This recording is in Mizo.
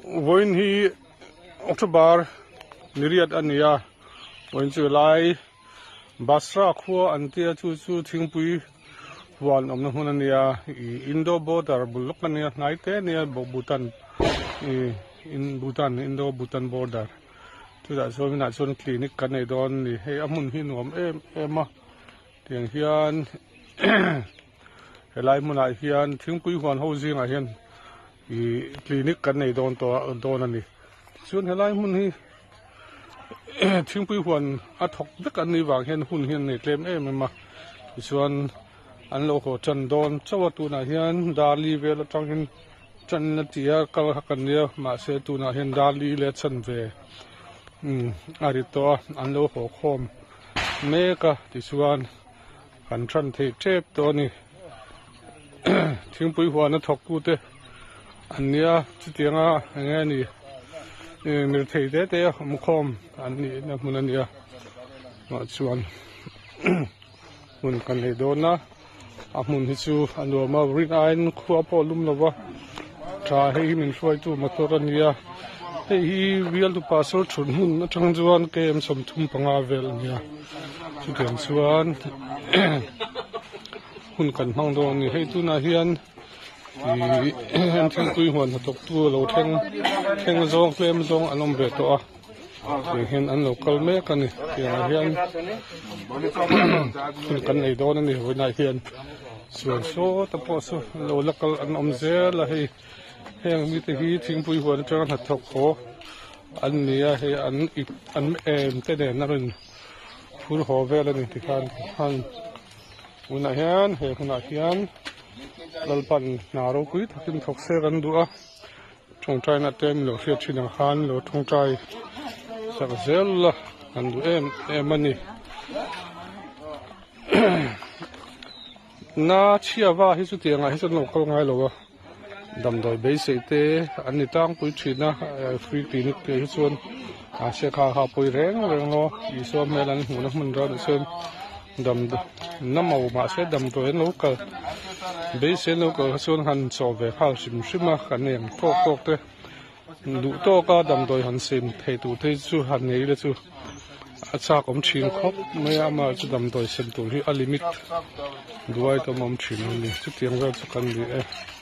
Vawiin hi October ni riat a ni a, vawiin chu helai Basra khua an tia chu chu thingpui huan awmna hmun a nia ih Indo border bul lawk a nia hnai te a nia Bhutan ih Bhutan Indo Bhutan border chutah chuan hunah chuan clinic kan nei dawn a ni hei a hmun hi nuam em em a tiang hian helai hmunah hian thingpui huan ho zingah hian ih clinic kan nei dawn tawh a dawn a ni chuan helai hmun hi thingpui huan a thawk vek an nih vang hian hun hi an nei tlem em em a tichuan an lo haw tan dawn chauh a tunah hian Dali vel atangin tan a ti a kal kha kan nia mahse tunah hian Dali leh chan ve umm a ri tawh a an lo haw khawm mek a tichuan kan tan theih tep tawh a ni thingpui huan a thawk tu te an nia chutianga eng nge ni mirthei te te awm khawm an nih na hmun a nia mah chuan hmun kan nei dawn a a hmun hi chu a nuam a rin aiin khua pawh a lum lo va tha hei hi min hruaitu motor a nia hei hi bial tupa sawl thut hmun atang chuan km 35 vel a nia chutiang chuan hun kan hmang dawn a ni hei tunah hian ih an thingpui huan hnathawk tu lo thleng thleng zawng tlem zawng an awm ve tawh a tiang hian an lo kal mek a ni tiangah hian hun kan nei dawn a ni vawiinah hian chuan sawta pawh saw lo la kal an awm zel a hei heng mite hi thingpui huan atanga hnathawk haw an ni a hei an ip an em te nen a rawn phur haw vel a ni tikhan han Tunah hian he hunah hian Lalpan hna ropui takin thawk se kan duh a, tawngtaina te min lo hriat thin ang khan lo tawngtai sak zel la kan duh em em a ni. Na chhiava hi chutiangah hi chuan lo kal ngai lo a, damdawi beisei te an ni tlangpui thin a, free clinic te hi chuan mahse kha kha pawi reng reng lo Isua hmel an hmuhna hmun ram ah chuan damdawi na mo mahse damdawi an lo kal beisei an lo kal kha chuan han chawh ve nghal hrim hrim a kan eng tawk tawk te duh tawk a damdawi han sem thei tur te chu han nei ila chu a chak awm thin khawp mai a amah chu damdawi sem tur hi a limit duai tam a awm thin a ni chutiang vel chu kan ni e.